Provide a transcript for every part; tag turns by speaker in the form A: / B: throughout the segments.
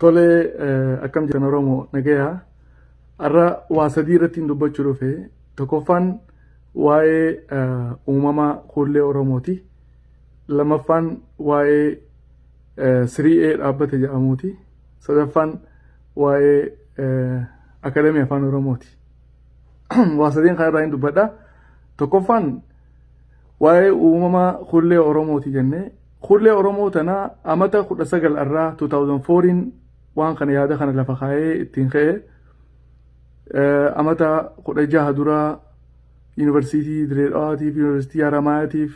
A: Tole, akkam jiran Oromoo? Nagayaa. Har'a waa sadii irratti hin dubbachuu dhufe. Tokkoffaan waa'ee uumama kuullee Oromooti. Lammaffaan waa'ee 3A dhaabbata jedhamuuti. Sadaffaan waa'ee Akademii Afaan Oromooti. Waa sadeen kana irraa hin dubbadha. Tokkoffaan waa'ee uumama kuullee Oromooti jennee, kuullee Oromoo tana amata 19 irraa 2004 waan kana yaada kana lafa kaa'ee ittiin ka'e. Amata 16 dura Yuunivarsiitii Dirree Dhawaatiif, Yuunivarsiitii Haramayaatiif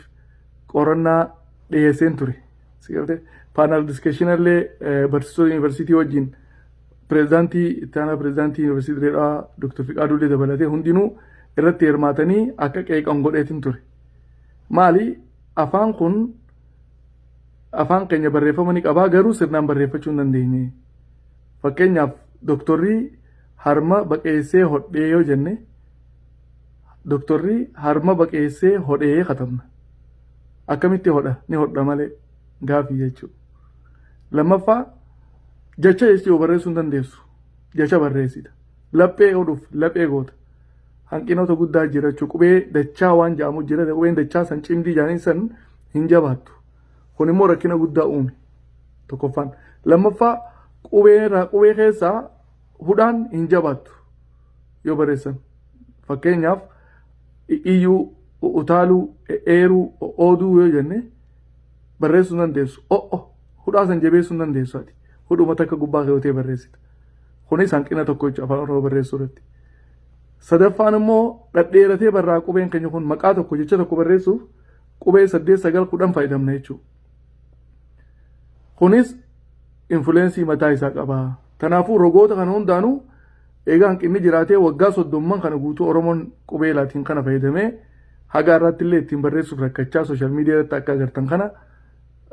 A: qorannaa dhiyeesseen ture. Sigaltee panel discussion illee barsiisota yuunivarsiitii wajjin, pireezidaantii, itti aanaa pireezidaantii Yuunivarsiitii Dirree Dhawaa Dr. Fiqaaduu illee dabalatee hundinuu irratti hirmaatanii akka qeeqan godheetiin ture. Maali, afaan kun afaan keenya barreeffama ni qabaa, garuu sirnaan barreeffachuu hin dandeenye. Fakkeenyaaf, doktorri harma baqeessee hodhee yoo jenne, doktorri harma baqeessee hodhee katabna. Akkamitti hodha? Ni hodha malee gaafii jechuudha. Lammaffaa, jecha jechuu barreessuu hin dandeessu. Jecha barreessita. Laphee hodhuuf laphee goota. Hanqinoota guddaa jira jechuudha. Qubee dachaa waan jedhamu jira. Qubeen dachaa san cimdii jedhanii san hin jabaattu. Kun immoo rakkina guddaa uume. Tokkoffaan. Lammaffaa, qubee irraa qubee keessaa hudhaan hin jabaattu yoo barreessan. Fakkeenyaaf, iyyuu, utaaluu, eeruu, ooduu yoo jenne barreessuu hin dandeessu. O'o hudhaa san jabeessuu hin dandeessu ati. Hudhuma takka gubbaa keewwatee barreessita. Kunis hanqina tokko jechuudha Afaan Oromoo barreessuu irratti. Sadaffaan immoo dhadheeratee barraa qubeen keenya kun. Maqaa tokko, jecha tokko barreessuuf qubee saddeet, sagal, 10 fayyadamna jechuudha. Kunis influence mataa isaa qaba. Kanaafuu rogoota kana hundaanuu egaa hanqinni jiraatee waggaa 30n kana guutuu Oromoon qubee Laatiin kana fayyadamee haga har'aatti illee ittiin barreessuuf rakkachaa, social media irratti akka agartan kana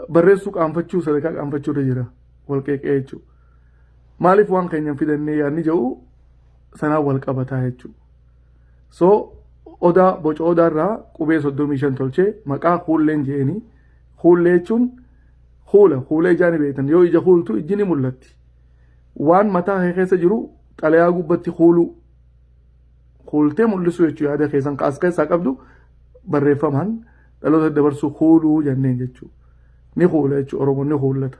A: barreessuu qaanfachuu, sadarkaa qaanfachuu irra jira wal qeeqee jechuudha. Maaliif waan keenya hin fidannee yaadni jedhu sanaan wal qabataa jechuudha. So odaa, boca odaa irraa qubee 35 tolchee maqaa kuulleen je'anii. Kuullee jechuun kuula, kuula ijaa ni beektan, yoo ija kuultu ijji ni mul'atti. Waan mataa kee keessa jiru xalayaa gubbatti kuuluu, kuultee mul'isuu jechuudha. Yaada keessan as keessaa qabdu barreeffamaan dhaloota dabarsuu kuuluu jenneen jechuudha. Ni kuula jechuudha, Oromoon ni kuullata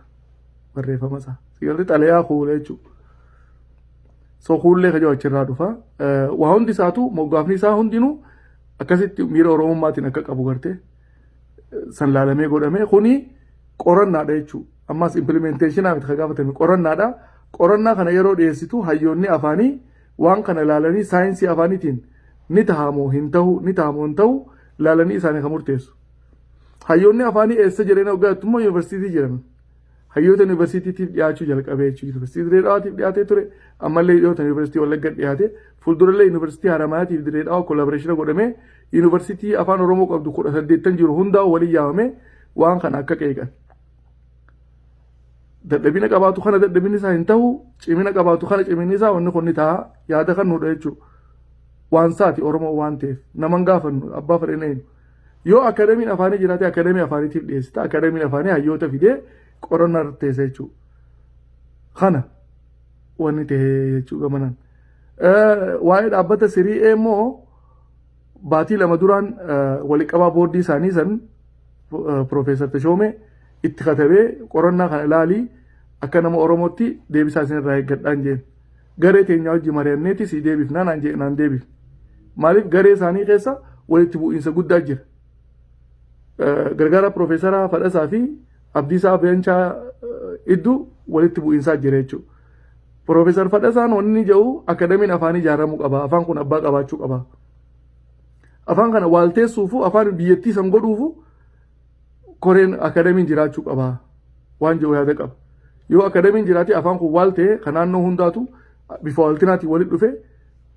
A: barreeffama isaa. Sigalti xalayaa kuula jechuudha. So kuullee kajoo achirraa dhufa. Waa hundi isaatu moggaafni isaa hundinuu akkasitti miira Oromummaatiin akka qabu gartee san laalamee godhame. Kuni qorannaadha jechuudha. Ammas implementation miti kan gaafatame, qorannaadha. Qorannaa kana yeroo dhiyeessitu hayyoonni afaanii waan kana ilaalanii saayinsii afaaniitiin ni tahamoo hin tahu, ni tahamoo hin tahu ilaalanii isaanii kan murteessu. Hayyoonni afaanii eessa jiran hoggaattu immoo yuunivarsiitii jiran. Hayyoota yuunivarsiitiitiif dhiyaachuu jalqabee jechuudha. Yuunivarsiitii Dirree Dhawaatiif dhiyaatee ture. Ammallee dhiyoota Yuunivarsiitii Wallagga dhiyaate. Fuuldurallee Yuunivarsiitii Haramayaatiif Dirree Dhawaa collaboration godhamee yuunivarsiitii Afaan Oromoo qabdu 18 jiru hundaa waliin yaamamee waan kana akka qeeqan. Dadhabina qabaatu kana dadhabinni isaa hin ta'u, cimina qabaatu kana ciminni isaa wanni kun ni ta'a yaada kan nuudha jechuudha. Waan saati Oromoo waan ta'eef naman gaafannu, abbaa fedheen eenyu. Yoo akademiin afaanii jiraate akademii afaaniitiif dhiyeessita. Akademiin afaanii hayyoota fidee qorannaa irratti teessa jechuudha. Kana wanni ta'e jechuudha gamanaan. Waa'ee dhaabbata 3A immoo baatii 2 duraan waliqabaa boordii isaanii san Piroofeesar Tashoomee itti katabee, qorannaa kana ilaalii akka nama Oromootti deebisaa isin irraa eeggadhaan jeen. Garee teenyaa wajji mari'anneeti si deebifnaa naan jee, naan deebifne. Maaliif, garee isaanii keessa walitti bu'iinsa guddaa jira. Gargaara Piroofeesara Fadhasaa fi Abdiisaa Beenchaa iddoo walitti bu'iinsaa jira jechuudha. Piroofeesar Fadhasaan wanni inni jedhu akademiin afaanii ijaaramuu qaba. Afaan kun abbaa qabaachuu qaba. Afaan kana waalteessuufu, afaan biyyattii san godhuufu koreen akademiin jiraachuu qaba waan jedhu yaada qaba. Yoo akademiin jiraate afaan kun waal ta'e kan naannoo hundaatu bifa waaltinaatiin walitti dhufe,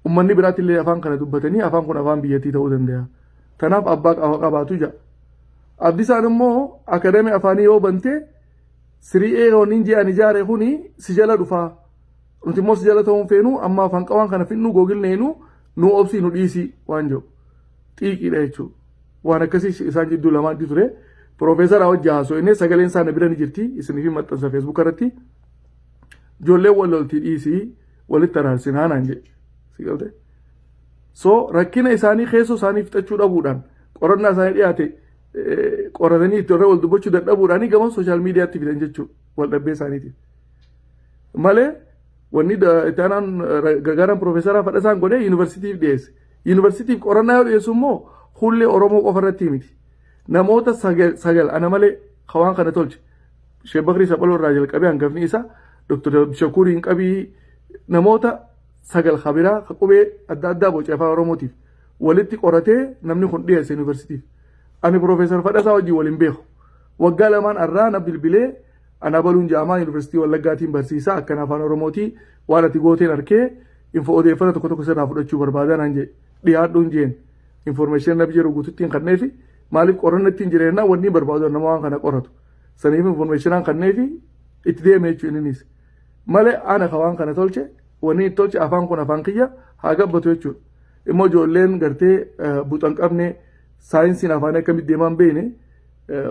A: uummanni biraatti illee afaan kana dubbatanii afaan kun afaan biyyattii ta'uu danda'a. Kanaaf abbaa qabaatu jira. Abdisaan immoo akademii afaanii yoo bante 3A wanni ji'an ijaare kuni si jala dhufaa. Nuti immoo si jala ta'uun feenu, amma afaan qawaan kana fidnu googilneenu, nu obsii, nu dhiisii waan jedhu. Xiiqiidha jechuudha. Waan akkasii isaan jidduu lamaan ture. Piroofeesara wajji haasoo inni sagaleen isaa na bira ni jirti, isinii fi maxxansa Facebook irratti. Ijoolleen wal loltii dhiisii walitti araarsinaa naan jedhe. Si galte? So rakkina isaanii keessoo isaanii fixachuu dhabuudhaan, qorannaa isaanii dhiyaate qoratanii itti irra wal dubbachuu dadhabuudhaan gama social mediatti fidan jechuudha wal dhabbee isaaniitiif. Malee wanni itti aanaan gargaaraan piroofeesaraa Fadhasaan godhee yuunivarsiitiif dhiyeesse. Yuunivarsiitiif qorannaa yoo dhiyeessu immoo hullee Oromoo qofa irratti miti. Namoota sagal ana malee waan kana tolche. Sheek Bakrii Saphaloo irraa jalqabee hangafni isaa Dr. Shakuuriin qabii, namoota sagal kabiraa ka qubee adda addaa boce afaan Oromootiif walitti qoratee namni kun dhiyeesse yuunivarsiitiif. Ani Piroofeesar Fadhasaa wajjin waliin beeku. Waggaa 2n arraa na bilbilee, "Ana baluun jaamaa, Yuunivarsiitii Wallaggaatiin barsiisaa, akkana afaan Oromootii waan ati gooteen arkee info odeeffannoo tokko tokko sirraa fudhachuu barbaada," naan jedhe. Dhiyaadhuun jeen. Information nabi jedhu guututtiin kanneefi. Maaliif? Qorannoo ittiin jireenya wanni barbaadu nama waan kana qoratu. Saniif informationaan kanneefi itti deeme jechuun innis. Malee ana ka waan kana tolche, wanni itti tolche afaan kun afaan kiyya haa gabbatu jechuudha. Immoo ijoolleen gartee buxan qabne, saayinsiin afaan akkamitti deemaan beekne,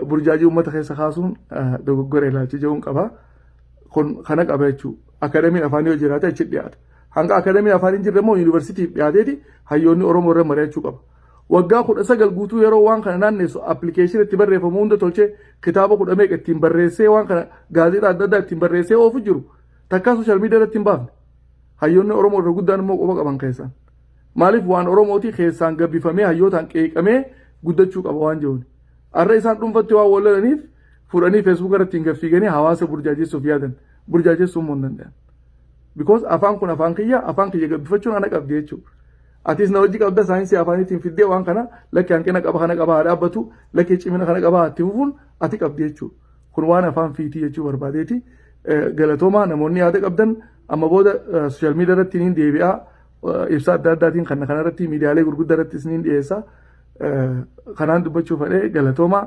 A: burjaajii uummata keessa kaasuun dogoggora ilaalcha jedhuun qaba. Kun kana qaba jechuudha. Akademiin afaanii yoo jiraate achi dhiyaata. Hanga akademiin afaan hin jirre immoo yuunivarsiitiif dhiyaateeti hayyoonni Oromoo irra mari'achuu qaba. Waggaa 19 guutuu yeroo waan kana naannessu, application itti barreeffamu hunda tolchee, kitaaba kudha meeqa ittiin barreessee, waan kana gaazexaa adda addaa ittiin barreessee oofu jiru, takkaa social media irratti hin baafne. Hayyoonni Oromoo irra guddaan immoo quba qaban keessaan. Maaliif? Waan Oromootii keessaan gabbifamee hayyootaan qeeqamee guddachuu qaba waan jiruun. Har'a isaan dhuunfatti waan wal lolaniif fuudhanii Facebook irratti hin gaffiiganii hawaasa burjaajessuuf yaadan. Burjaajessuu immoo hin danda'an. Because afaan kun afaan kiyya, afaan kiyya gabbifachuun ana qabdi jechuudha. Atis na hojii qabda, saayinsii afaaniitiin fiddee waan kana lakkee hanqina qaba kana qaba haa dhaabbatu, lakkee cimina kana qaba itti fufuun ati qabdi jechuudha. Kun waan afaan fiitii jechuu barbaadeeti. Galatoomaa. Namoonni yaada qabdan, amma booda social media irratti niin deebi'aa, ibsa adda addaatiin kana kanarratti miidiyaalee gurguddaa irrattis niin dhiyeessa. Kanaan dubbachuu fedhee, galatoomaa.